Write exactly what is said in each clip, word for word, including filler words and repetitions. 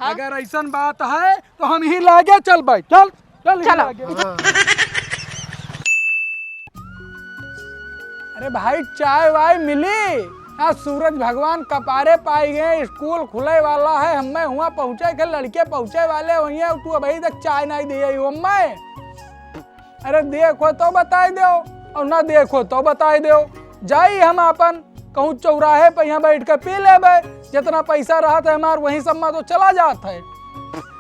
अगर ऐसन बात है तो हम ही लागे चलबै। चल, चल ही चलो। लागे। हाँ। अरे भाई, चाय वाय मिली? आज सूरज भगवान कपारे पाई गए, स्कूल खुले वाला है, हमें हुआ पहुँचे के लड़के पहुँचे वाले हुई हैं, तू अबही तक चाय नाहीं दिए हो हमें। अरे देखो तो बताई देउ, और ना देखो तो बताई देउ। जाई हम आपन कहूँ चौराहे पे यहाँ बैठ के पी लेबे, जितना पैसा रहत है हमार वही सब में तो चला जात है।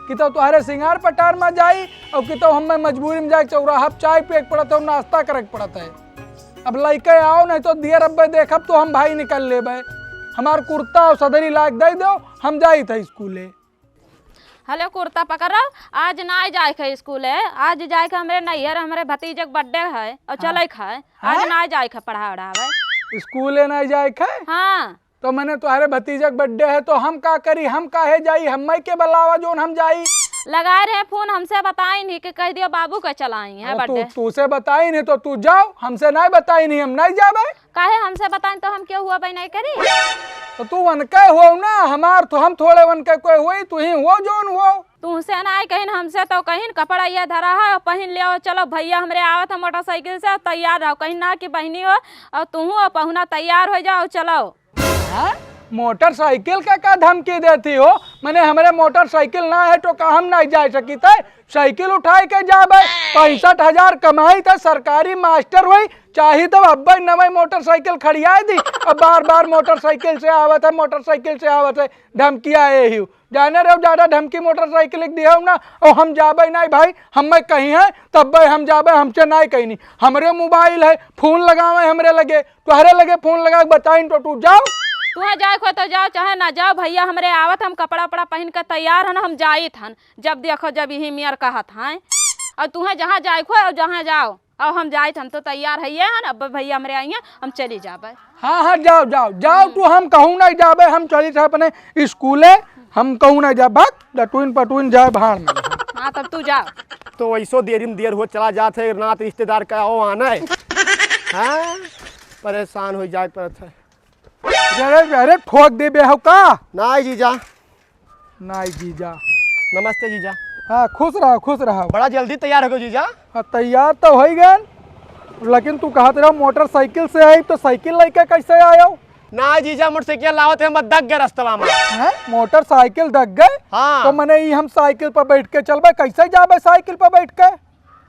कि तो तुहरे सिंगार पटार में जाई और कि तो हमें मजबूरी में जाए चौराहा पे चाय पिए के पड़त है और नाश्ता करे के पड़त है। अब लइके आओ, नहीं तो दियर अब्बे देखब तो हम भाई निकल लेबे। हमार कुर्ता और सदरी लाग दे दो, हम जाई थे स्कूले। हेलो, कुर्ता पकड़ो, आज नाहीं जाए के स्कूले, आज जाए के हमरे नैहर, हमरे भतीजे के बर्थडे है और हाँ? चले के है, आज हाँ? नाहीं जाए के पढ़ा उढ़ावे। स्कूले नाहीं जाए के? हाँ। तो मने तुहरे भतीजे के बर्थडे है तो हम का करी, हम काहे जाई, हम्मै के बुलावा जोन हम जाई? लगाए रहे फोन, हमसे बताई नहीं कि कह दियो बाबू का चलाई है अरे तू, बर्थडे। तू से बताई नहीं तो तू जाओ, हमसे नाहीं बताई नहीं, हम नाहीं जाबे। काहे हमसे बताएं तो हम क्यों हुआ भाई नहीं करी? तो तू वनके हो ना, हमार तो हम थोड़े वनके कोई होई, तू ही हो जोन हो। तुमसे नाहीं कहिन, हमसे तो कहिन, कपड़ा ये धरा है, पहिन ले आओ, चलो भैया हमरे आवत है मोटरसाइकिल से, तैयार रहो। कहिन ना कि बहिनी हो, और तू हो पहुना तैयार हो जाओ, चलो। हाँ? मोटरसाइकिल का का धमकी देती हो? मने हमरे मोटरसाइकिल ना है तो का हम नाहीं जाए सकित है? साइकिल उठाए के जाबे, पैंसठ हजार कमाई त सरकारी मास्टर होई, चाही तो अब्बे नवई मोटरसाइकिल खड़ियाए दी। अब बार बार मोटरसाइकिल से आवत है, मोटरसाइकिल से आवत है, धमकिया ए ही। जाने रहो, ज्यादा धमकी मोटरसाइकिल के दिहो ना, और हम जाबे नाहीं भाई, हमें कही है तब्बे हम जाबे, हमसे नाहीं कही नहीं। हमरे मोबाइल है, फोन लगावे हमरे लगे, तोहरे लगे फोन लगा के बताइन तो तू जाओ। तुहे जाए को तो जाओ, चाहे ना जाओ भैया, हमरे आवत, हम कपड़ा उपड़ा पहिन के तैयार हन, हम जाइत हन। जब देखो जब यही मियर कहत हैं। और तुहे जहाँ जाए को और जहाँ जाओ, और हम जाइत, हम तो तैयार है ये हन। अब भैया हमरे आई हैं, हम चली जाबे। हाँ हाँ, जाओ जाओ जाओ, तू हम कहूँ नाहीं जाबे, हम चली थे अपने स्कूले, हम कहूँ नाहीं जाबे, भाग डटुइन पटुइन जाए भाड़ में। हाँ, तब तू जाओ। तो वैसो देरी में देर हो चला जात है, नात रिश्तेदार का आओ आना है। हाँ, परेशान हो जाए पड़त है। अरे, अरे, ठोक देबे हो का? नाहीं जीजा। नाहीं जीजा। नमस्ते जीजा। हाँ, खुश रहो, खुश रहो। बड़ा जल्दी तैयार हो गए जीजा। हाँ, तैयार तो हो ही गए, लेकिन तू कहत रहो मोटरसाइकिल से आई, तो साइकिल लेके कैसे आयो? नाहीं जीजा, मोटरसाइकिल लावत है, हम दग गए रस्तवा में। हैं? मोटरसाइकिल दग गए? हाँ। तो मने ई हम साइकिल पर बैठ के चलबे, कैसे जाबे साइकिल पर बैठ के?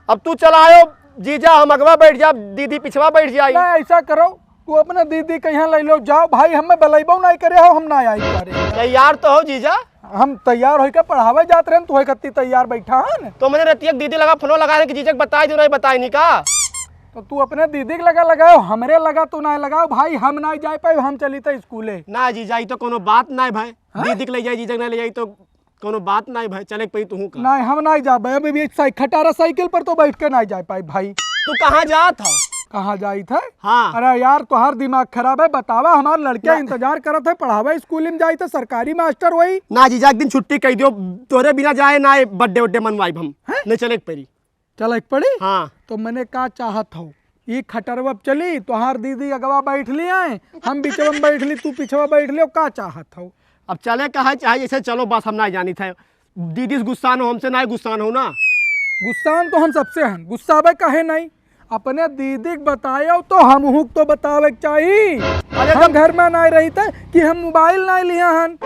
अब तू चलायो जीजा, हम अगवा बैठ जाब, दीदी पिछवा बैठ जाई। ना, ऐसा करो, तू अपने दीदी के यहाँ ले लो, जाओ भाई, हमें बलैबो नाहीं करे हो, हम ना आई करे। तैयार तो हो जीजा? हम तैयार होइके पढ़ावे जात रहे, तू है कत्ती तैयार बैठा है न? तो मने रतिया के दीदी लगा फोन लगा रहे कि जीजा के बताई दो, नाहीं बताई नहीं का? तो तू अपने दीदी के लगा लगाओ, हमरे लगा तो नाहीं लगाओ भाई, हम नाहीं जाए पाए, हम चली थे स्कूले। ना जीजा, ई तो कोनो बात नाहीं भाई, हाँ? दीदी के ले जाई, जीजा के ना ले जाई तो कोनो बात नाहीं भाई, चले के पड़ी तुहू का। नाहीं, हम नाहीं जाबे, अभी भी साइ-, खटारा साइकिल पर तो बैठ के नाहीं जाए पाई भाई। तू कहाँ जात हो? कहाँ जाइत है? हाँ। अरे यार, तोहार दिमाग खराब है, बतावा, हमार लड़के ना। इंतजार करत है, पढ़ावे स्कूल में जाइत है, सरकारी मास्टर वही। ना जीजा, एक दिन छुट्टी कह दियो, तोरे बिना जाए ना बर्थडे उड्डे मनवाइब हम। हैं? नहीं चले के पड़ी। चले के पड़ी? हाँ। तो मने का चाहत हो, ई खटरवा पे चली, तोहार दीदी अगवा बैठ ली है, हम बीचवा में बैठ ली, तू पिछवा बैठ लियो, का चाहत हो? अब चले कहा चाहे जैसे चलो, बस हम नाहीं जानी थे। दीदी से गुस्सा न हो, हमसे नाहीं गुस्सा न हो ना। गुस्सा न तो हम सबसे हन, गुस्साबे काहे नाहीं? अपने दीदी के बतायो तो हमहू के तो बतावे के चाही। अरे हम तब घर में नाहीं रही थे कि हम मोबाइल नाहीं लिया हन।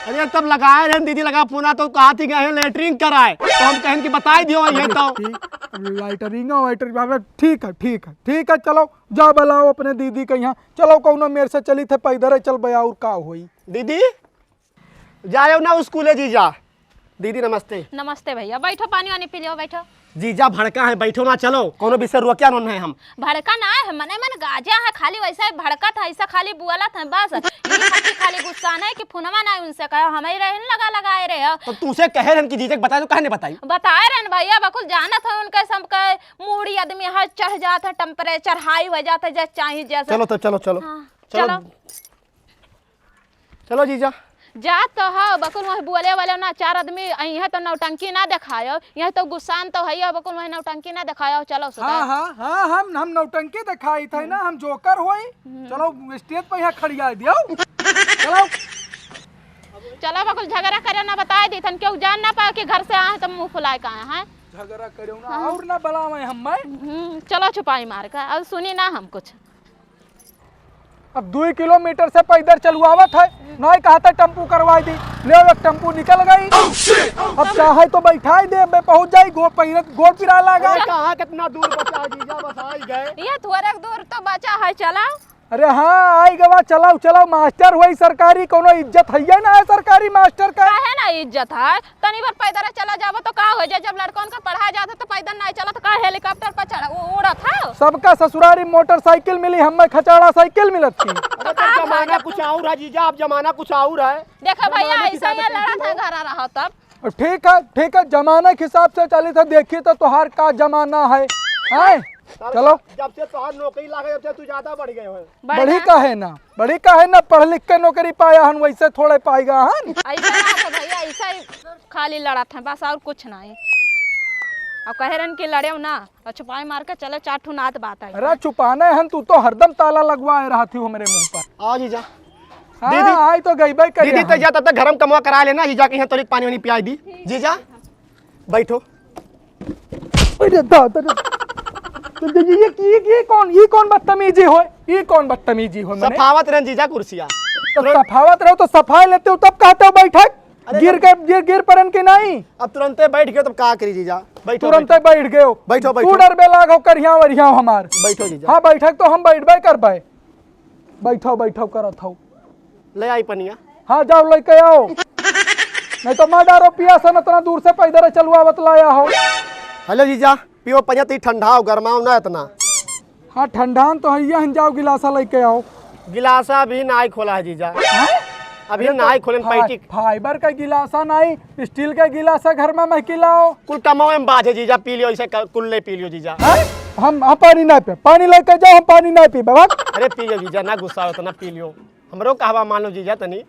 अरे तब लगाए रहे दीदी लगा फोन तो कहा थी गए हैं लेटरिन कराए, तो हम कहन कि बताई दियो ये तो। ठीक, लेटरिन, वाइटरिन, अबे ठीक है, ठीक है, ठीक है, चलो जाओ बुलाओ अपने दीदी के यहाँ। चलो कौनो मेर से चली थे पैदल चल बे और का होई। दीदी जायो ना स्कूले जीजा। दीदी नमस्ते। नमस्ते भैया, बैठो पानी वानी पी लियो, बैठो। जीजा भड़का है, बैठो ना, चलो, कौनो विषय रोक्या नो है हम। भड़का ना है, मने मन गाजा है, खाली वैसे ही भड़कत है, ऐसा खाली बुअलत है बस। ये खाली, खाली गुस्सा नहीं कि फोनवा ना उनसे कहो, हम ही रहे न लगा लगाए रहे हो। तो तुमसे कहे रहन कि जीजा के बताए तो काहे नहीं बताई? बताए रहन भैया, बकुल जानत है उनके सबके मूड़ी आदमी है, चढ़ जात है, temperature high हो जात है, जैसे चाही जैसे। चलो तो चलो, चलो। हाँ, चलो। चलो। चलो जीजा। जात तो हो, बकुल वही बोले वाले ना, चार आदमी अइहें तो नौटंकी ना देखायो, यही तो गुस्सान तो है, बकुल वही नौटंकी ना देखायो, चलो सुधा। हाँ, हाँ, हाँ, हम, हम नौटंकी देखाई थे ना, हम जोकर होई। हम्म। चलो stage पे यहाँ खड़िया दियो। चलो। चला बकुल झगड़ा करे ना, बताए दी थन, क्यों जान ना पाए कि घर से आए हैं तो मुंह फुलाए के आए हैं। झगड़ा करे ना, हाँ। और ना बुलावे हम मैं। हम्म, चला छुपाई मार का, अब सुनी ना हम कुछ। अब दुई किलोमीटर से पैदल चलुआवत है, नहीं कहा था टेम्पू करवाई दी, ले एक टेम्पू निकल गई। अब चाहे तो बैठाई दे, बे पहुंच जाई, गोड़ पैर, गोड़ पिरा लागा। अरे कहाँ कितना दूर बचा है जीजा, बस आ ही गए। ये थोड़ा दूर तो बचा है, चला। अरे हाँ, आई गवा, चलाओ, चलाओ, मास्टर हुई सरकारी, कोनो इज्जत है या ना है सरकारी मास्टर का? काहे ना इज्जत है? तनी बार पैदल चला जाबो तो का हो जाए? जब लड़कन का पढ़ा जात है तो पैदल नहीं चला तो का हेलीकॉप्टर पर चढ़ उ-, उड़त है? सबका ससुरारी मोटरसाइकिल मिली, हमें खचाड़ा साइकिल मिलत थी। अरे तो का जमाना खाए कुछ और है जीजा, अब जमाना कुछ और है। देखा भैया, जमाना की ऐसा ही हिसाब से लड़त है, चलती हो। घर रहा तब। ठीक है, ठीक है, जमाना के हिसाब से चली तो देखी तो तोहार का जमाना है, हैं? सर, चलो। जब से तोहार नौकरी लागे, जब से तू ज्यादा बढ़ गए हो। बढ़ बढ़ी गया। काहे ना, बढ़ी काहे ना, पढ़ लिख के नौकरी पाया हन, वैसे थोड़े पाएगा हन। ऐसा ना था भैया, ऐसा ही खाली लड़त है बस, और कुछ नहीं। और कहे रहन कि लड़े ना, और छुपाई मार के चले, चार ठो नात बात आई। अरे छुपाना है हन, तू तो हरदम ताला लगवाए रहती हो मेरे मुंह पर। आओ जीजा। हाँ, दीदी। आई तो गई भाई, दीदी, करिया तो हम। जा, तब तक गरम कमवा करा लेना, जीजा के यहाँ तोरी पानी वानी पियाई दी। जीजा, बैठो। अरे दादा रे। तो ये, ये, ये, ये कौन, ये कौन बदतमीजी होय? ये कौन बदतमीजी होय मने? सफावत रहन जीजा कुर्सिया। तो सफावत रहो तो सफाई लेते हो, तब कहते हो बैठक? अरे गिर तब के, गिर, गिर परन के नहीं? अब तुरंते बैठ गए, तब का करी जीजा? बैठो, तुरंते बैठो। बैठ गए हो। बैठो, बैठो। तू डर बे लाग हो, करिया वरिया हो हमार। बैठो जीजा। हाँ, बैठक तो हम बैठबे करबे। बैठो, बैठो करत हो। ले आई पनिया। हाँ, जाओ लेके आओ। नहीं तो मार डारो पियासन, इतना दूर से पैदल चलुआवत लाया हो। हेलो जीजा, पियो पनिया, ती ठंडाओ, गरमाओ ना इतना। हाँ, ठंडान तो है, हम जाओ गिलासा लेके आओ। गिलासा अभी नाई खोला है जीजा। हैं? अभी अरे तो नाई खोलन फा-, पैटिक। फाइबर का गिलासा नाई, स्टील का गिलासा घर में मत लाओ। कुल कमावे में बाझे जीजा, पी लियो, इसे क-, कुल ले पी लियो जीजा। हैं? हम, हम पानी ना पी, पानी लेके जाओ, हम पानी ना पी, बाबा। अरे पी लियो जीजा, ना गुस्सा हो तो ना पी लियो। हमरो कहवा मान लो जीजा तनी।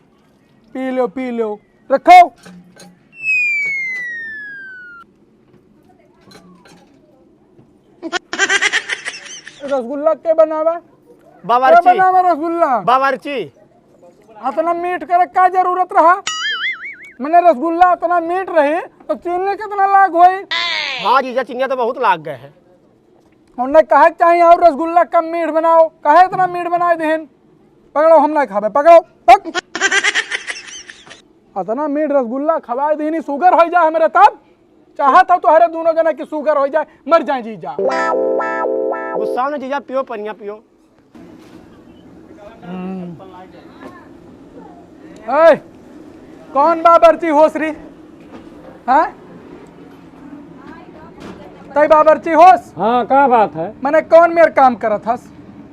पी लो, पी लो। रखो। रसगुल्ला के बनावा? बावर्ची। के बनावा रसगुल्ला? बावर्ची। अतना मीठ करे का जरूरत रहा? मने रसगुल्ला अतना मीठ रही तो चीनी कितना लाग होई? हाँ जीजा, चीनिया तो बहुत लाग गए है। उन्हें कहे के चाहिए और रसगुल्ला कम मीठ बनाओ, कहे इतना मीठ बनाए देहन। पकड़ो, हम ना खाबे, पकड़ो, पक। इतना मीठ रसगुल्ला खवाए देहनी, sugar हो जाए हमरे तब। चाहत हो तोहरे दोनों जना की sugar हो जाए, मर जाए जीजा। गुस्सा न जीजा, पियो पनिया पियो। हम्म। ए, कौन बाबर्ची होस री? हाँ? तई बाबर्ची होस? हाँ, का बात है? मने कौन मेर काम करत हस?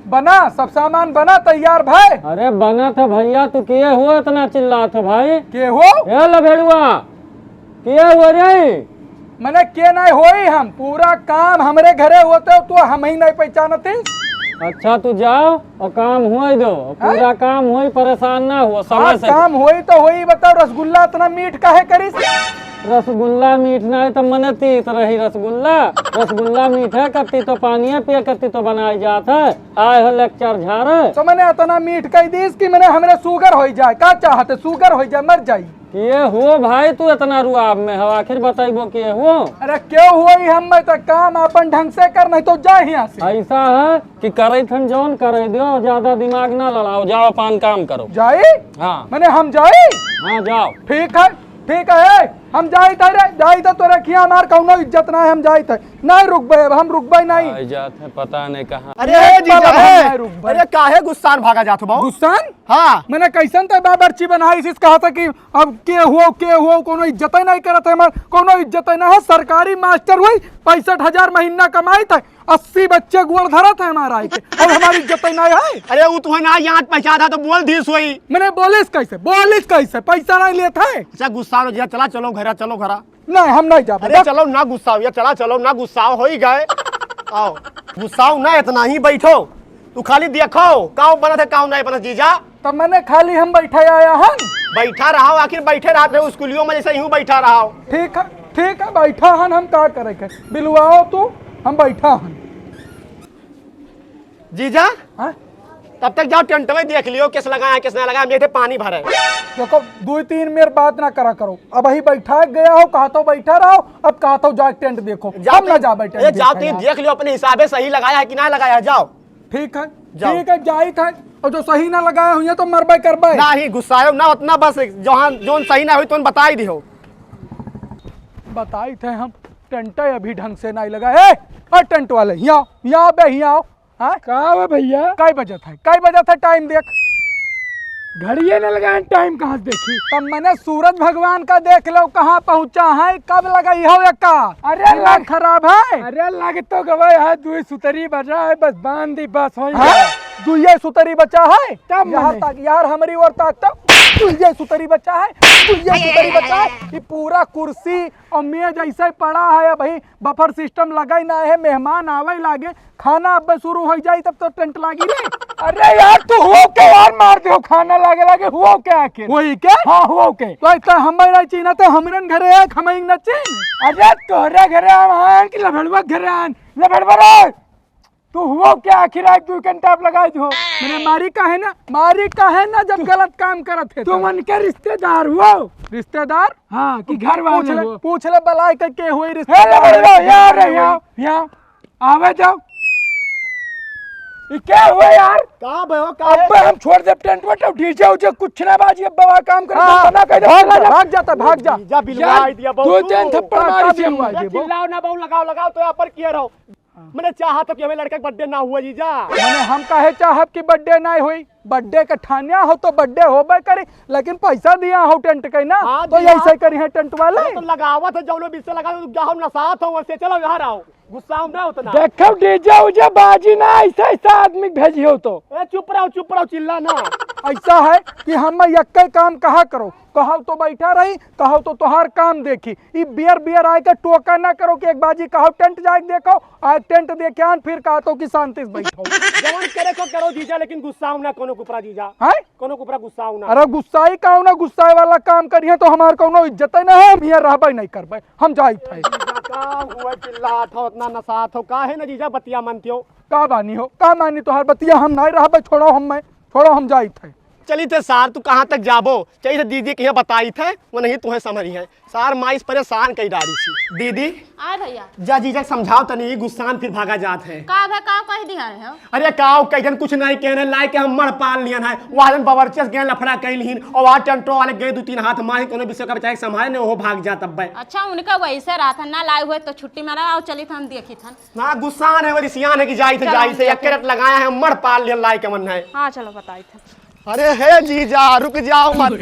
बना, सब सामान बना, तैयार भय। अरे बनत है भैया, तू के हो इतना चिल्लात हो भाई? के हो? ए लभेड़ुआ, के हो रे? मने के नाई होई हम, पूरा काम हमरे घरे होते हो, तू हम ही नहीं पहचानती। अच्छा, तू जाओ और काम होई दो, हैं? पूरा काम होई, परेशान ना हो, समय हाँ, से। काम होई तो होई, बताओ रसगुल्ला इतना मीठ काहे करिस? रसगुल्ला मीठ ना है तो मने तीत रही रसगुल्ला। रसगुल्ला मीठ है, कत्ती तो पानी है, पिए कत्ती तो बनाई जात है। आए हो lecture झारे। तो मने इतना मीठ कह दीस कि मने हमरे sugar होई जाए, का चाहते sugar होई जाए, मर जाई। के हो भाई, तू इतना रुआब में हो, आखिर बताइबो के हो? अरे के होई, हम मैं तो काम अपन ढंग से कर, नहीं तो जा यहाँ से। ऐसा है कि करे थन जौन करे दो, ज्यादा दिमाग ना लड़ाओ, जाओ अपन काम करो। जाई? हाँ। मने हम जाई? हाँ, जाओ। ठीक है, ठीक है, ए, हम जाई थे रे, जाई थे, तोरे खिया हमार कौनो इज्जत ना है, हम जाई थे। नहीं रुकबे, अब हम रुकबे नहीं। आई जात है, पता नहीं कहाँ। अरे ए जीजा, पता ए, नहीं रुकबे। अरे काहे गुस्सान भागा जात हो बाबू? गुस्सान? हाँ। मने कैसन ते बाबर्ची बनाई, इस कहा था कि अब के हो, के हो, कोनो इज्जत ही नहीं करत है हमार, कोनो इज्जत ही ना है। सरकारी मास्टर हुई, पैंसठ हजार महीना कमाई थे, अस्सी बच्चे गोड़ धरत है हमारा आइके, अब हमारी इज्जत ही नहीं है। अरे वो तुम्हें ना याद पहचान था तो बोल दी सोई। मने बोलिस कैसे, बोलिस कैसे, पैसा नहीं लेत है। अच्छा गुस्सा हो गया, चला चलो घरा, चलो घरा। नहीं, हम नहीं जाबे, अरे बस। चलो ना गुस्साओ, ये चला चलो ना गुस्साओ, हो ही गए। आओ, गुस्साओ ना, इतना ही बैठो, तू खाली देखो काव बनत है, काव नहीं बनत जीजा। तब मने खाली हम बैठे आया हन। बैठा रहो, आखिर बैठे रहत रहे स्कूलियों में, जैसे यूं बैठा रहो। ठीक है, ठीक है, बैठा हन, हम का करे के? बिलवाओ तू, हम बैठा हन। जीजा? हाँ? तब तक जाओ टेंट में देख लियो, किस लगाया है, किस ना लगाया, मेरे पानी भरे। देखो, दो तीन मेर बात ना करा करो। अबहीं बैठा गया हो, कहा तो बैठा रहो, अब कहा तो जाके टेंट देखो। जाओ हम ना तो, जा बैठे, ए, जाओ देखा तो ये यार। देख लियो अपने हिसाबे सही लगाया है कि ना लगाया है, जाओ। ठीक है, जाओ। ठीक है, जाइत है। और जो सही ना लगाया हुई है तो मरबे करबे। नाही, गुस्सायो ना उतना, बस जौन, जौन सही ना हुई तो बताई दिहो। बताइत है हम, टेंट अभी ढंग से नहीं लगा। ए, ए, टेंट वाले, हियाँ आओ, हियाँ आओ बे, हियाँ आओ। हाँ? का हुआ भैया? कई बजत है, कई बजत है, टाइम देख। घड़िये न लगाएं, टाइम कहाँ से देखी? तब मने सूरज भगवान का देख लो, कहाँ पहुँचा है, कब लगाई हो एका? अरे दिमाग लग-, खराब है? अरे लग तो गवा है, दुई सुतरी बजा है, बस बांध दी, बस होई हाँ? गया। दुइये सुतरी बचा है? तब यहाँ मने। तक यार, हमारी ओर तक तो दुइये सुतरी बचा है, दुइये सुतरी बचा है। ये पूरा कुर्सी और मेज ऐसे ही पड़ा है, अबहीं बफर सिस्टम लगा ही ना है, मेहमान आवे लागे, खाना अब शुरू हो जाई तब तो टेंट लागी रे। अरे यार, तू हो के यार मार दे, खाना लागे लागे, हुआ क्या आखिर? वही के? हाँ, हुआ के। तो इतना हम नहीं चीना तो हमरन घरे है, हम ही न चीन। अरे तोहरे घरे हम आए कि लभड़वा घरे आन? लभड़वा रे, तू हुआ क्या आखिर? आज दो घंटा आप लगा दो। मैंने मारी का है ना, मारी का है ना, जब गलत काम करत है तुम तो। उनके रिश्तेदार हुआ? रिश्तेदार? हाँ, कि घर वाले पूछ ले, हुआ? पूछ ले बलाय के, के हुए हे रिश्तेदार? लभड़वा, यार, यहाँ, यहाँ। आवे जाओ। ये क्या हुआ यार? का भयो, का अब है? हम छोड़ दे टेंट वेंट, डीजे उजे कुछ ना बाजी, अब बाबा काम करे, हाँ, बना के भाग जा, भाग जा, भाग जा। डीजे बिलवाई दिया, दो तीन थप्पड़ मारी थी हमने। चिल्लाओ ना बहू, लगाओ, लगाओ, तो यहाँ पर किया रहो। हाँ। मैंने चाहा तो कि हमें लड़के का बर्थडे ना हुआ जीजा। मैंने हम काहे चाहब कि बर्थडे ना होई? बर्थडे का ठान्या हो तो बर्थडे होबे करी, लेकिन पैसा दिया हो टेंट के ना, हाँ, तो दिया। ऐसे करी है टेंट वाले। अरे तो लगावत है, जौनो बीच से लगा दो, जाओ नसात हो, वैसे चलो यहाँ रहो। गुस्सा ना उतना। देखो डीजे उजे बाजी ना, ऐसा ऐसा आदमी भेजी हो तो। ए, चुप रहो, चुप रहो, चिल्ला ना। ऐसा है कि हम यक्के काम कहा करो, कहो तो बैठा रही, कहो तो तोहार काम देखी। ई बियर बियर आए के टोका ना करो कि एक बाजी कहो टेंट जाके देखो, आ टेंट देखे आन फिर कहा तो कि शांति से बैठो। जवन करे को करो जीजा, लेकिन गुस्सा ना कोनो कुपरा जीजा। हैं? कोनो कुपरा गुस्सा ना। अरे गुस्साई का ना, गुस्साए वाला काम करिए तो हमार कोनो इज्जत ना है, हम यहाँ रहबे नहीं करबे। हम जाइत है। जीजा, का हुआ चिल्लात हो, इतना नसात हो, काहे ना जीजा बतिया मानती हो? का बानी हो, का मानी तोहार बतिया, हम नहीं रहबे, छोड़ो हम, मैं, छोड़ो हम जाइत है। चली थे सार, तू कहाँ तक जाबो? चली थे दीदी के यहाँ बताई थे, वो नहीं तुम्हें समझी है। सार माई से परेशान कई डारी थी। दीदी, आए भैया। जा जीजा के समझाओ तनी, गुस्सान फिर भागा जात है। का भे, का कह दिया है? अरे काव, कैसन कुछ नहीं कहने, लाए के हम मर पाल लियन है। वहाँ दिन बावर्ची से गए लफड़ा कई लिहिन, और वहाँ टेंटो वाले गए दो तीन हाथ मारे, कोनो विषय का बेचारे संभाले ने, वो भाग जात अब। अच्छा, उनका वैसे रहा था, ना लाए हुए तो छुट्टी मारा, आओ चली था, हम देखी था। ना गुस्सान है, वो रिसियान है कि जाई थे, चलो, जाई हम थे, देखी। एक रत लगाया है, मर पाल लियन लाए के मन है। हाँ, चलो बताई था। अरे हे जीजा, रुक जाओ मत।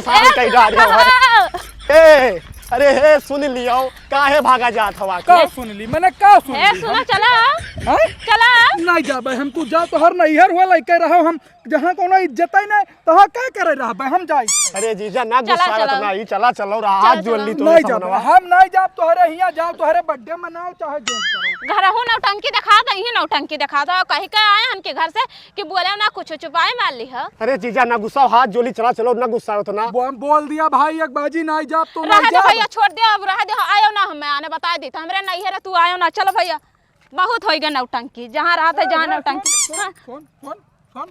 सारे कई डाल रहे हो। ए, अरे हे, सुन लियो, काहे भागा जात हवा? का सुन ली? मैंने का सुन ए, ली? सुनो, हम चला। हैं? चला। नहीं जाबे हम, तू जा, तोहर नैहर हुआ लइके रहो, हम जहाँ कोनो इज्जत ही नहीं, तहाँ का करे रहबे, हम जाई। अरे जीजा, ना चला, गुस्सा चला। इतना ही, चला, चलो, रहा, चला, हाथ जोड़ चला। ली तूने नहीं जाबे, समनवा। हम नहीं जाब तोहरे हियाँ, जाओ तोहरे बर्थडे मनाओ, चाहे जो करो। घरहू नौटंकी दिखा दे, इहीं नौटंकी दिखा दे, कही के आए हन के घर से कि बोले ना कुछ छुपाए मार ली है। अरे जीजा ना गुस्सा, हाथ जोली चला चलो, ना गुस्सा हो तो ना। बो-, बोल दिया भाई, एक बाजी ना जाब तो ना रह दे जाब। भैया, छोड़ दे, अब रह दे, आयो ना, हमें आने बताई दी तो हमरे नैहरे तू आयो ना। चलो भैया, बहुत होई गए नौटंकी, जहाँ रहा था, जहाँ अरे, नौटंकी। सुन, हाँ। सुन, सुन, सुन।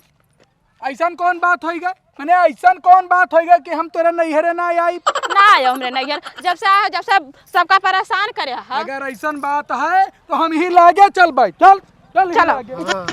ऐसन कौन बात होई गए? मने ऐसन कौन बात होई गए कि हम तोरे नैहरे ना आई? ना आयो हमरे नैहर, जब से आयो, जब से सबका परेशान करे है। अगर ऐसन बात है तो हम ही लागे चल भाई, चल। चल, चलो। आगे। हाँ।